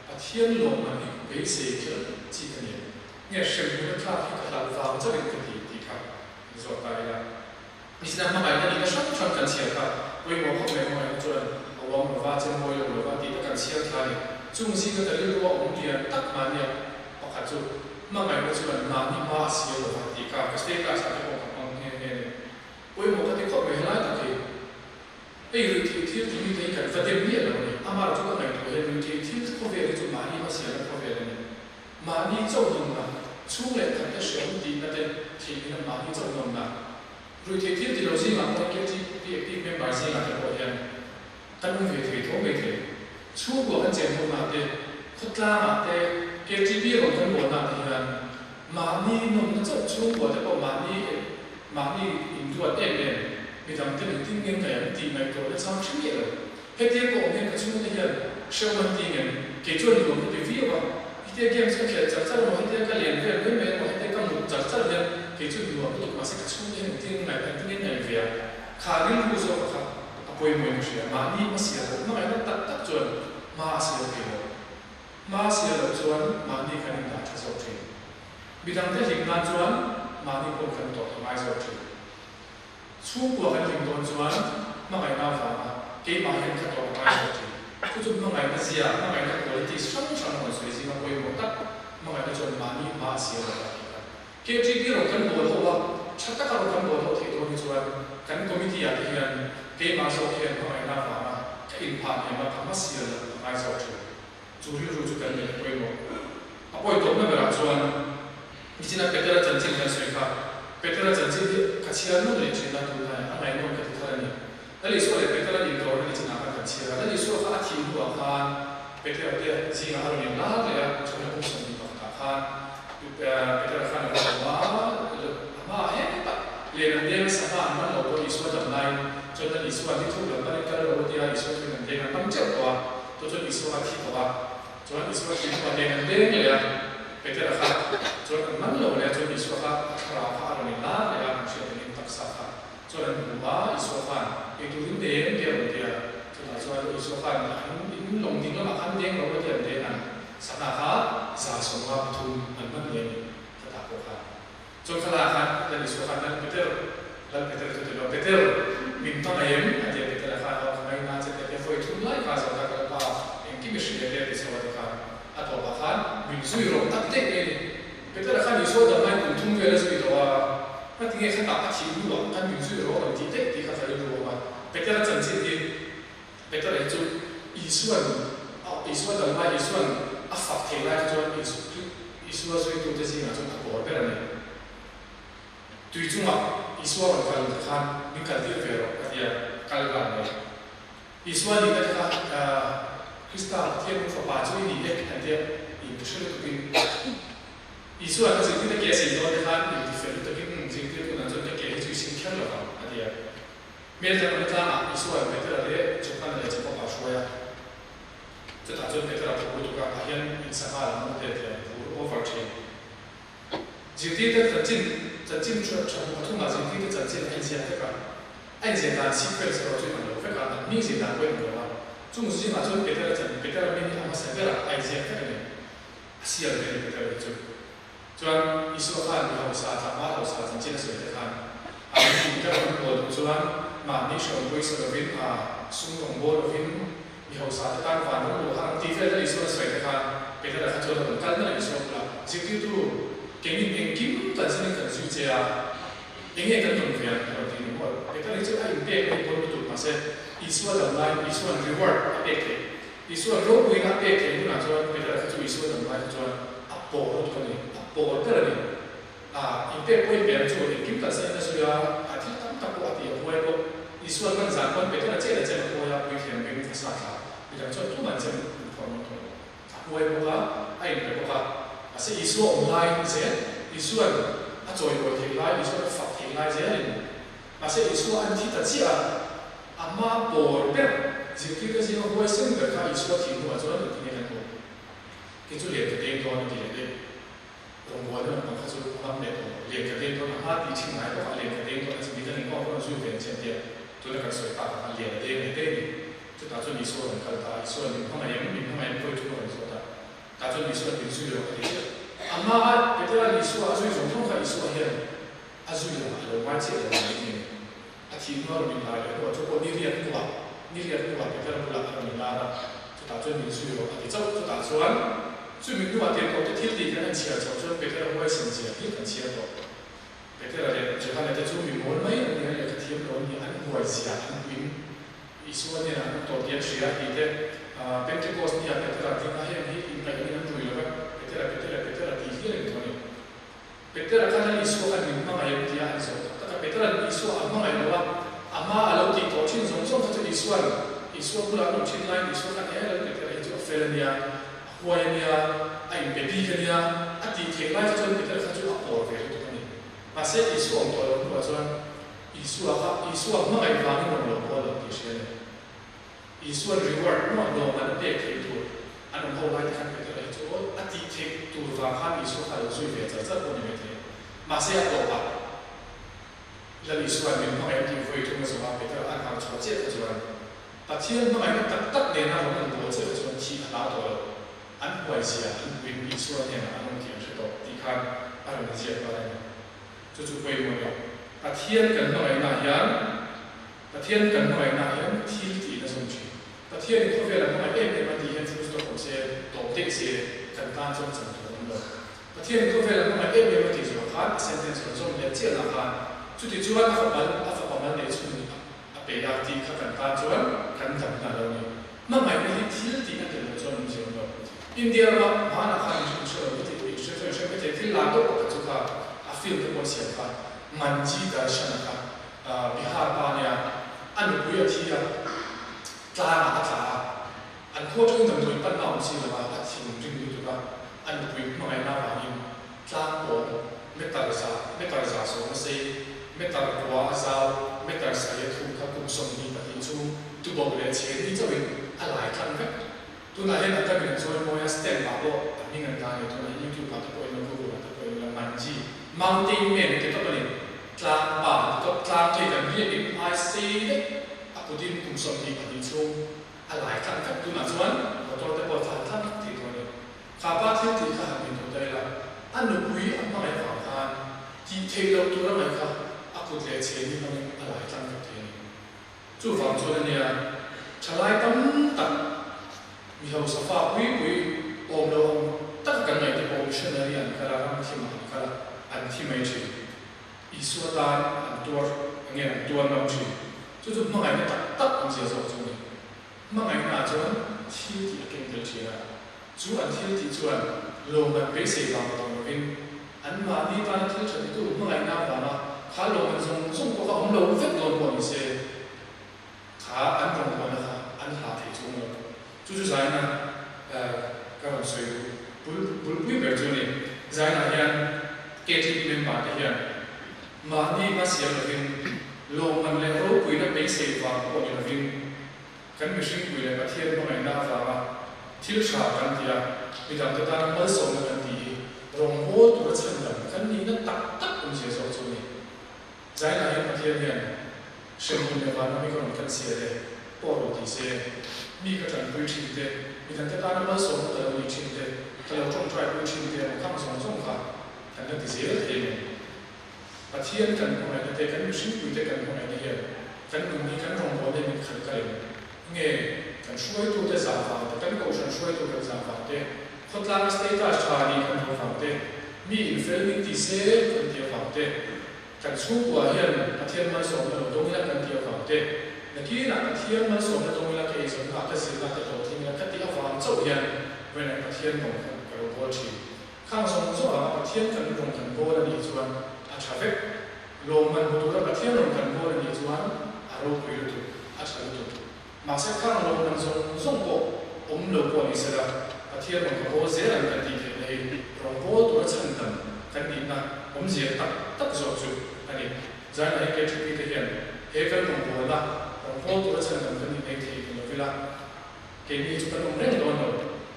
Pathian lawmman hi beisei kher chi ka ni em? Nge hremhmun a tlak hi ka hlauh vang chauhin ka ti tih kha inzawt ta ila. Misin a hmangaihna nihna hrang hrang kan chhiar kha pawimawh khawp mai hmangaihna chuan a uang lova, a chenmawi lo lova tih te kan chhiar thla a ni. Chung zinga ka rilru a awm lian tak mahnia pakhat chu hmangaihna chuan mahni hma a sial lova tih kha ka status ah te pawh ka hmang nghe nghe a ni. Pawimawh ka ti khawp mai helai tak hi. Hei ruihtheih thil timi te hi kan va dem miah lo a ni. Amah chu ka ngaihtuah hian ruihtheih thil khawvel hi chu mahni hma sialna khawvel a ni. Mahni chauh nawmna, chhung leh khat te hreawm tihna te theihnghilh a mahni chauh nawmna. Ruihtheih thil ti lo zingah pawh KTP active member zingah te pawh hian kan awm ve thei tho mai thei. Chhungkua kan chen ho na te, khawtlangah te, KTP rawn kan bualna te hian mahni nawmna chauh chhungkua te pawh mahni mahni induat em em midang te engtin nge ngaih ang tih ngaihtuahna chang hre miah lo. Hetia ka awm hian ka chhungte hian hrehawm an ti ngem? Kei chuan nuam ka ti viau a, hetia games ka khelh char char emaw, hetia ka lian vel mai mai emaw, hetia ka mut char char hian kei chuan nuam ka tuk mahse ka chhungte hian engtin nge ngaih engtin nge ngaih ve a, kha rilru zawk a kha a pawimawhin ka hria. Mahni hma sial loh hmangaihna tak tak chuan hma a sial thei lo. Hma a sial loh chuan mahni kan indah tha zawk thin. Midangte hlim nan chuan mahni pawh kan tawrh a ngai zawk thin. Chhungkua kan hlim dawn chuan hmangaihna avanga keimah hian ka tawrh a ngai zawk thin. Chu chu hmangaihna zia, hmangaihna qualities hrang hrang rawn sawi zinga pawimawh tak hmangaihna chuan mahni hma a siam lo a tih kha. KTP rawn kan bawl ho a, tha taka rawn kan bawl ho theih dawn hi chuan kan committee ah te hian keimah zawk hian hmangaihna avanga ka inphah hniam a, ka hma sial loh a ngai zawk thin. Chu rilru chu kan neih a pawimawh. A pawi tawpna berah chuan nichina Petera chanchin kan sawi kha, Petera chanchin hi ka chhiar nawn leh thin a, tunlai a ngaihnawm ka ti thar a ni. Lal Isua leh Petera intawrna nichinah khan kan chhiar a, Lal Isua kha a thih hnuah khan Petera te zingah a rawn inlar leh a, chawhmeh kum 21 ah khan Petera khan a rawn awm a, a hmaah hetah len an deng a, sangha an man lo pawh Isua dam laiin chuan Lal Isua ni thuk lam panin kal ro a tia, Isua chuan an deng an man teuh tawh a. Chu chuan Isua a thi tawh a, chuan Isua thi hnuah nen an deng leh a, Petera kha chuan an man lo leh a, chuan Isua kha a thlarau kha a rawn inlar leh a, an hriat angin taksa kha chuan an hmu a, Isua khan ei turin deng te a rawn ti a, chutah chuan Isua khan an in lawng ding lamah khan deng lo a ti an deng ang, sangha kha 153 an man leh a ni, khatah pawh khan. Chuan thlalak khan Lal Isua khan Lal Peter, Lal Peter chu ti lo, Peter, min hmangaih em? a ti a, Peter-a khan aw ka ngaina che ti a ti a, vawi thum lai kha zawh ta ka Lalpa, engkim i hria te a ti chho a ti khan a tawpah khan min zui rawh tak daih mai a ni. Peter-a khan Isua dam laiin kum thum vel a zui tawh a, ngatinge khatah a thih hnuah khan min zui rawh rawn tih daih tih kha ka rilru a awm a, Peter-a chanchin hi Peter-a hi chu Isua'n Isua dam lai Isua'n a fak thei lai kha chuan Isua zuitute zingah chuan a pawl ber a ni. Tui chungah Isua rawn kal ta khan min kaltir ve rawh a ti a, kal nghal mai. Isua nihna te kha Krista Pathian nu fapa chu i ni e an ti a, inti hre lutukin Isua'n a zirtirna ke a sin dawn te khan inti fel lutukin zirtirtu nan chuan ka ke hi chu i sim kher lo vang a ti a. Hmel dang an tlangah Isua in Petera leh Johana leh Jakoba a hruai a. Chutah chuan Petera phur lutuk a, tah hian in sangha lam awm te tia phur over thin. Zirtirte chanchin chanchin tha tha bu pathumah zirtirte chanchin a inziak vek a. A inziak dan sequence erawh chu inang lo vek a, an hming ziah dan pawh inang lo a. Chung zingah chuan Petera chan Petera hming hi a hmasa berah a inziak vek a ni. A sial ve a ni Petera hi chu. Chuan Isua khan mi hausa tlangval hausa chanchin a sawi te khan a in ka rawn bual duh chuan mahni hreawm pawisa lovin a sum rawn bawl lovin mi hausa te tan van rawng luh har ang tih vel te Isua'n a sawi te khan Petera kha chuan a rawn kal nalh Isua bulah zirtirtu kengin engkim kan sanin kan zui che a enge kan rawn ve ang a rawn ti ni maw Petera hi chu a inpek a inbawl lutuk mahse Isua dam laiin Isua'n reward a pek theih Isua ropuina a pek theih hunah chuan Petera kha chu Isua dam lai kha chuan a pawr lutuk a ni, a pawr ber a ni. A inpek pawhin Petera chu engkim kalsan in a zui a, a thil tam tak pawh a ti a huai bawk. Isua hman zan pawn Petera chen a chem a huai a, puithiam beng a sa thla. Midang chuan tumah an chem an phawrh ngawt tawh lo. A huai bawk a, a inpe bawk a. Mahse Isua awm lai zel, Isua'n a chawimawi theih lai, Isua'n a fak theih lai zelin. Mahse Isua an thi ta chiah a. Ama pawr ber zirtirte zinga huaisen ber kha Isua thih hnuah chuan engtin nge kan hmuh? Kei chu lian ka deng dawn a ti leh daih. Rawngbawlna lampang kha chu a ngam leh tawh lo. Lian ka deng dawn a hma tih thin ngai bawk a, lian ka deng dawn a chimi kan engmah pawh rawn zui ve ang che an ti a, tuna kan sawi tak ang khan lian a deng leh daih a ni. Chutah chuan Isua a rawn kal ta a, Isua'n min hmangaih em? Min hmangaih em? Khawi thu a rawn zawt a. Tah chuan Isua'n min zui rawh a ti chiah. A hmaa Petera'n Isua a zui zawng zawng kha Isua hian a zui lo a, a lo ngai chiah lo a ni mai. A thih hnuah rawn inlar leh hnuah chu pawh ni riat hnuah, ni riat hnuah Petera bulah a rawn inlar a, chutah chuan min zui rawh a ti chauh. Chutah chuan chumi hnuah tirhkohte thil tih kan han chhiar chhoh chuan Petera huaisen zia hi kan chhiar tawh. Petera leh Johana te chu mi mawl mai an ni a, lehkha thiam lo an ni a, an huai zia an puin Isua hnenah an awm tawh tih an hria a tih te, Pentecost nia Petera ding a heng hi inkaih angin an rui lo va, Petera, Petera, Petera tih hial in tawh a ni. Petera khan a Isua khan min hmangaih em tia an zawh tak tak a, Petera'n Isua a hmangaih lo a, a hma a lo tih tawh thin zawng zawng kha chu Isua'n Isua bulah an awm thin laiin Isua khan he lo Petera hi chu a fel a nia, a huai a nia, a inpe bik a nia, a tih theih lai kha chuan Petera kha chu a pawr ve lutuk a ni. Mahse Isua awm tawh loh hnuah chuan Isua kha Isua hmangaih vangin rawn lo pawl lo tih hria a ni. Isua'n reward nuam nuam an pek theih tur an awm ho lai te khan Petera hi chu aw a tih theih tur vang khan Isua kha a lo zui ve char char pawh ni mai thei. Mahse a tawpah Lal Isua'n min hmangaih tih vawi thum a zawh a, Petera an hau chhuah chiah kha chuan Pathian hmangaihna tak tak nena rawn an bawl chiah kha chuan thih a hlau tawh lo. An huai zia an hmuin Isua hnenah an awm tih an hre tawh tih khan a rawn inziak nghal a ni. Chu chu pawimawh lo. Pathian kan hmangaihnaah hian Pathian kan hmangaihnaah hian thil tih na zawng thin. Pathianin khawvel a hmangaih em em a tih hian full stop awm se, tawp daih se, kan tan chuan chan tur a awm lo. Pathianin khawvel a hmangaih em em a tih zawh khan a sentence rawn zawm leh chiahna khan chuti chuan a fapa a fapa mal neih chhun a pe a tih kha kan tan chuan kan dam hna lo a ni. Hmangaihna hi thil tih a tel loh chuan awm zir lo. India rama hmanah khan in hre lo ka tih in hre chuan in hre mai thei thil lar deuh pakhat chu kha a film te pawh siam kha Manji Darshan-a kha Bihar pa nia a nupui a thi a, tlangah a tla a, an khua atangin damdawi panna awm si lova a thin ring lutuk a, a nupui hmangaihna avangin tlang pawng meter za meter za sawm a sei, meter kua a zau, meter sarih a thum kha kum 22 chhung tuboh leh chhe ni chauhin a lai tlang vek. Tunah hian an kamin an chawi mawi a, stamp ah pawh a hming an dah a ni. Tunah hian YouTube ah te pawh in la Google ah te pawh in la Manji Mountain Man ti tawp a ni. Tlang pa ti tawp, tlang thei kan riak in ai sei daih a kut in kum 22 chhung a lai tlang vek. Tunah chuan motor te pawh tlan tlang vek thei tawh a ni. Kha pa thil tih kha han in tawh ta ila, a nupui a hmangaih vang khan tih theih loh tur a ngaih kha a kut leh chhe ni hmangin a lai tlang vek thei a ni. Chuvang chuan a nia, thalai tam tak mi hausa fa pui pui awm lo ang taka kan ngaihte pawh missionary an kal a, ram thimah an kal a, an thi mai thin. Isua tan an tuar nge an tuar ngam thin. Chu chu hmangaihna tak tak awmzia zawk chu a ni. Hmangaihnaah chuan thil tih a keng tel thin a, chu an thil tih chuan lawm an beisei vang tawh lovin anmahni tana thil tha titu hmangaihna avanga kha lawm an zawng zawng pawh kha awm lo vek dawn pawh ni se, kha an rawngbawlna kha an hlah thei chung lo. Chu chu zaina ka rawn sawi duh bul bulpui ber chu a ni. Zainah hian KTP member te hian mahni hmasiam lovin lawmman leh ropuina beisei vang pawh ni lovin Kan mihringpui leh Pathian hmangaihna avanga thil tha kan ti a, midangte tana malsawmna kan tih hi rawngbâwl tura chhandam kan nihna tak tak awmzia zawk chu a ni. Zainah hian Pathian hian hremhmun leh vanram hi ka rawn kan sia le pawh rawn ti se, mi ka tanpui thin te, midangte tana malsawmna ka lo ni thin te, ka lo tawngtaipui thin te emaw khang zawng zawng kha kan la ti zel thei em? Pathian kan hmangaihna te, kan mihringpuite kan hmangaihna hian kan nun hi kan rawngbawlna hi min khalh kal em? Nge kan hruaitute zah vang te, kan kohhran hruaitu kan zah vang te, khawtlanga status tha nih kan duh vang te, mi infel min ti se kan ti avang te, kan chhungkua hian Pathian malsawmna lo dawng ila kan ti avang te, nakinah Pathian malsawmna dawng ila ka eizawnna ah ka zirna ah ka hlawhtling ila ka tih avang chauh hian vawiin Pathian rawng khan ka lo bawl thin. Khang zawng zawng anga Pathian kan rawn kan bawl a nih chuan a tha vek. Lawmman hmu tura Pathian rawn kan bawl a nih chuan a ropui lutuk, a tha lutuk. Mahse khang lawmman zawng zawng pawh awm lo pawh ni sela, Pathian rawn ka bawl zel ang kan tih theihna hi rawn bawl tura chhandam kan nihna awmzia tak tak zawk chu a ni. Zainah hian KTP te hian he kan rawn bawlna. Rawngbâwl tura chhandam kan innei thei ti lo ila, keini chu kan awm reng dawn lo.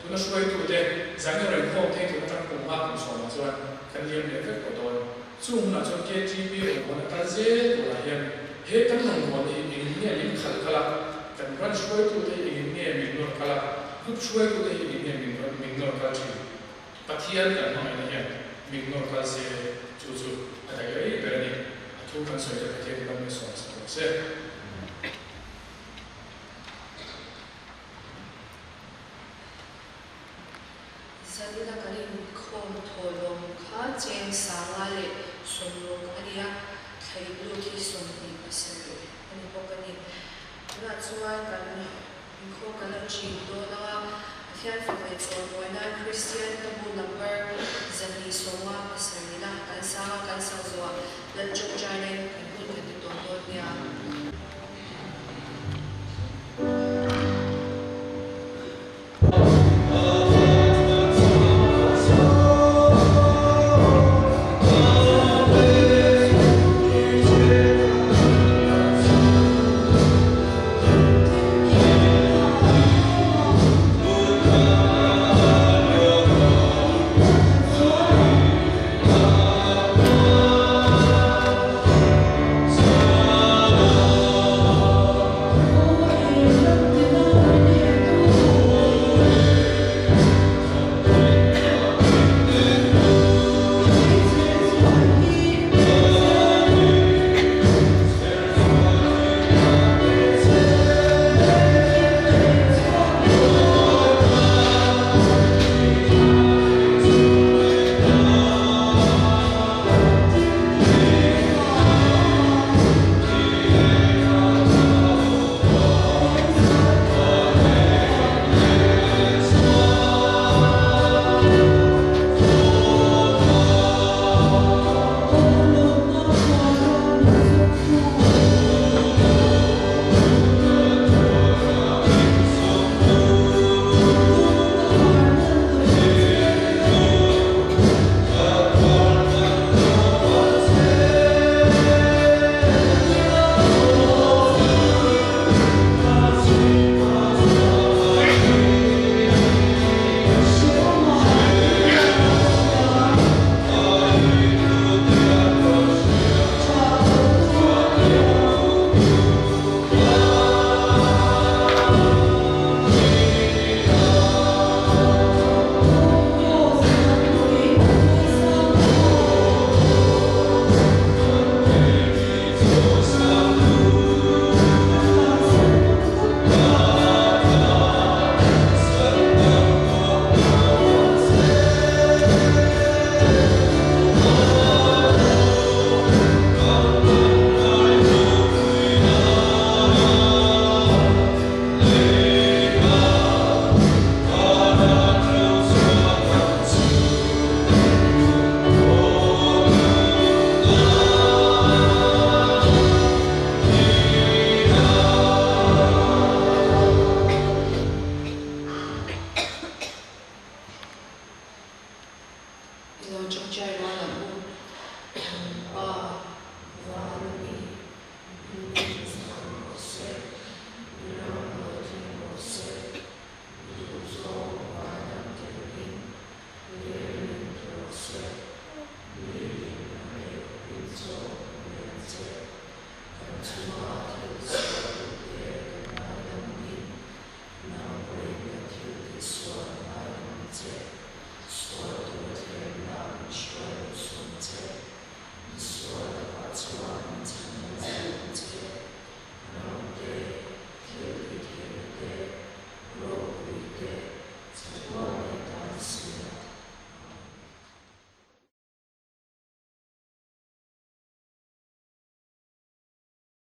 Tuna hruaitute zan in rawn khawm thei tun atang kum nghak kum sawmah chuan kan liam leh vek tawh dawn. Chung hunah chuan KTP rawngbâwlna kal zel turah hian he kan rawngbâwlna hi engin nge min khalh kal a, kan branch hruaitute hi engin nge min nawr kal a, group hruaitute hi engin nge min min nawr kal thin. Pathian kan hmangaihna hian min nawr kal se chu chu a daih rei ber a ni. A thu kan sawi te Pathian in ram min sawm sak rawh se. Zanina kan inkhawm thawhlawm kha cheng sanga leh sawmruk a ni a, thla inlut hi 27 a ni bawk a ni. Tunah chuan kan inkhawm kan lo thin dawn ang a, Pathian fak leh chawimawi nan Kristian ka bu number 257 na kan sang a, kan sak zawhah Lalchawngchaina in kan hun kan ti tawn dawn nia.